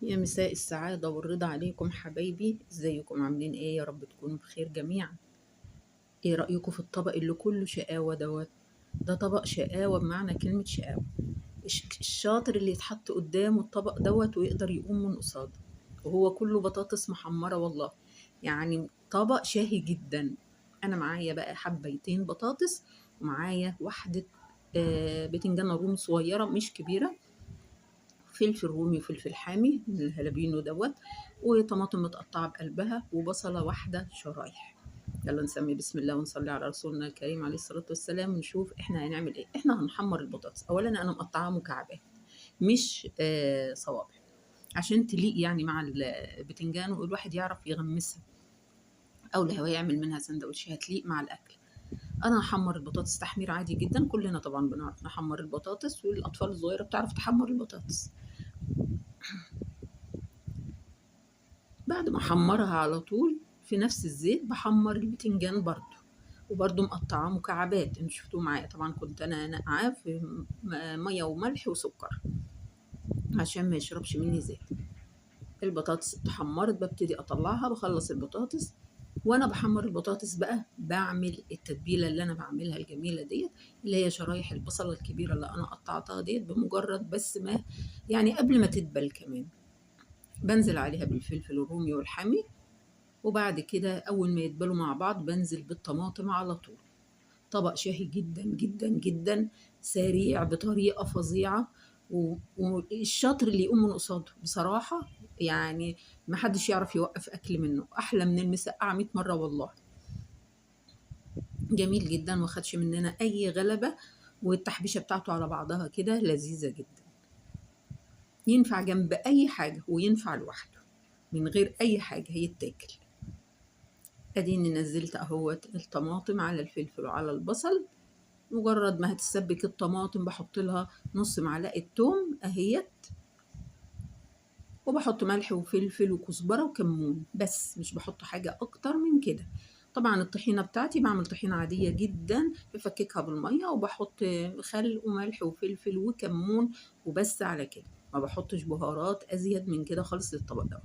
يا مساء السعادة والرضا عليكم حبايبي، ازيكم عاملين ايه؟ يا رب تكونوا بخير جميعا. ايه رأيكم في الطبق اللي كله شقاوة دوت؟ ده طبق شقاوة بمعنى كلمة شقاوة. الشاطر اللي يتحط قدامه الطبق دوت ويقدر يقوم من قصاده، وهو كله بطاطس محمرة. والله يعني طبق شهي جدا. انا معايا بقى حبيتين بطاطس، ومعايا واحدة بتنجان رومي صغيرة مش كبيرة، فلفل رومي وفلفل حامي من الهالبينو دوت، وطماطم متقطعة بقلبها، وبصلة واحدة شرايح. يلا نسمي بسم الله ونصلي على رسولنا الكريم عليه الصلاة والسلام، ونشوف احنا هنعمل ايه. احنا هنحمر البطاطس. اولا انا مقطعاها مكعبات مش صوابع، عشان تليق يعني مع البتنجان، والواحد يعرف يغمسها، او لو هيعمل منها سندوتش هتليق مع الاكل. انا هحمر البطاطس تحمير عادي جدا، كلنا طبعا بنعرف نحمر البطاطس، والاطفال الصغيرة بتعرف تحمر البطاطس. بعد ما احمرها على طول في نفس الزيت بحمر البتنجان برضو، وبرضو مقطعاه مكعبات، انتوا شفتوه معايا. طبعا كنت انا نقعاه في مية وملح وسكر عشان ما يشربش مني زيت. البطاطس اتحمرت، ببتدي اطلعها. بخلص البطاطس وانا بحمر البطاطس بقى بعمل التتبيله اللي انا بعملها الجميلة ديت، اللي هي شرايح البصله الكبيرة اللي انا قطعتها ديت، بمجرد بس ما يعني قبل ما تدبل كمان بنزل عليها بالفلفل الرومي والحامي، وبعد كده اول ما يدبلوا مع بعض بنزل بالطماطم على طول. طبق شهي جدا جدا جدا، سريع بطريقة فظيعة، والشاطر اللي يقوم من قصاده بصراحة، يعني ما حدش يعرف يوقف اكل منه، احلى من المسقعه 100 مرة والله. جميل جدا، ما خدش مننا اي غلبه، والتحبيشه بتاعته على بعضها كده لذيذة جدا. ينفع جنب اي حاجة وينفع لوحده من غير اي حاجة، هيتاكل. اديني نزلت اهوت الطماطم على الفلفل وعلى البصل. مجرد ما هتسبك الطماطم بحط لها نص معلقه توم اهيت، وبحط ملح وفلفل وكزبره وكمون بس، مش بحط حاجة اكتر من كده. طبعا الطحينه بتاعتي بعمل طحينه عادية جدا، بفككها بالمية وبحط خل وملح وفلفل وكمون وبس على كده، ما بحطش بهارات ازيد من كده خالص للطبق ده.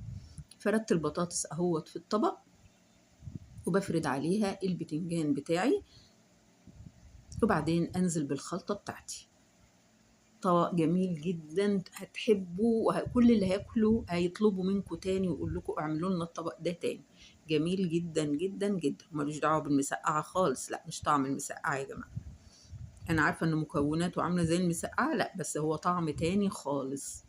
فردت البطاطس اهوت في الطبق، وبفرد عليها البتنجان بتاعي، وبعدين انزل بالخلطه بتاعتي. طبق جميل جدا هتحبه، وكل اللي هياكله هيطلبوا منكم تاني ويقول لكم اعملوا لنا الطبق ده تاني. جميل جدا جدا جدا، ملوش دعوه بالمسقعه خالص، لا مش طعم المسقعه يا جماعة. انا عارفه ان مكوناته عامله زي المسقعه، لا بس هو طعم تاني خالص.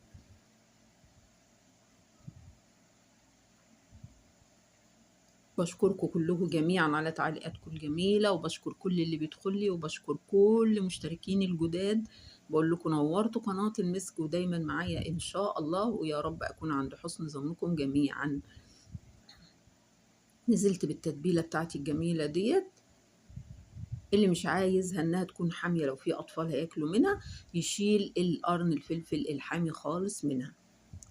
بشكركم كلكم جميعا على تعليقاتكم الجميلة، وبشكر كل اللي بيدخل لي، وبشكر كل مشتركين الجداد. بقول لكم نورتوا قناة المسك، ودايما معايا ان شاء الله، ويا رب اكون عند حسن ظنكم جميعا. نزلت بالتتبيله بتاعتي الجميلة ديت. اللي مش عايزها انها تكون حامية، لو في اطفال هياكلوا منها يشيل القرن الفلفل الحامي خالص منها.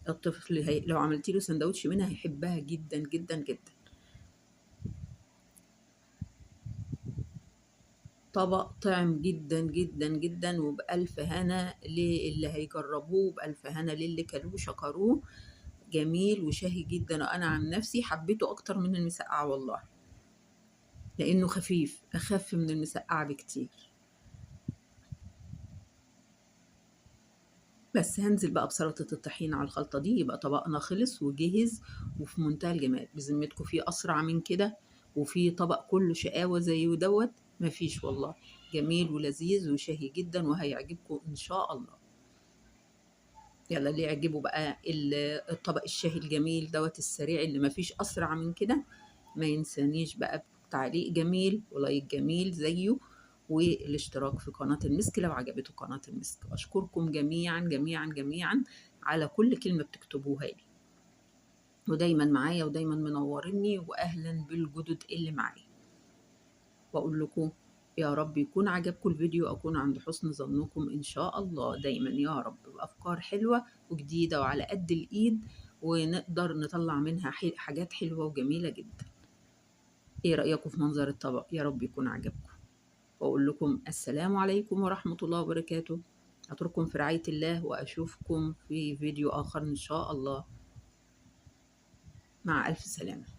الطفل لو عملتي له سندوتش منها هيحبها جدا جدا جدا. طبق طعم جدا جدا جدا، وبألف هنا للي هيجربوه، وبألف هنا للي كلوه شكروه. جميل وشهي جدا، وأنا عن نفسي حبيته أكتر من المسقعة والله، لأنه خفيف، أخف من المسقعة بكتير. بس هنزل بقى بسلطة الطحينة على الخلطة دي، يبقى طبقنا خلص وجهز وفي منتهى الجمال. بذمتكم في أسرع من كده؟ وفي طبق كله شقاوة زيه دوت؟ مفيش والله. جميل ولذيذ وشهي جدا، وهيعجبكم ان شاء الله. يلا اللي يعجبه بقى الطبق الشهي الجميل دوت السريع اللي مفيش اسرع من كده، ما ينسانيش بقى بتعليق جميل ولايك جميل زيه، والاشتراك في قناة المسك لو عجبته قناة المسك. واشكركم جميعا جميعا جميعا على كل كلمة بتكتبوها لي، ودايما معايا ودايما منورني، واهلا بالجدد اللي معايا. واقول لكم يا رب يكون عجبكم الفيديو، اكون عند حسن ظنكم ان شاء الله دايما يا رب، بافكار حلوة وجديدة وعلى قد الايد، ونقدر نطلع منها حاجات حلوة وجميلة جدا. ايه رايكم في منظر الطبق؟ يا رب يكون عجبكم. واقول لكم السلام عليكم ورحمة الله وبركاته. أترككم في رعاية الله، وأشوفكم في فيديو آخر إن شاء الله. مع ألف سلامة.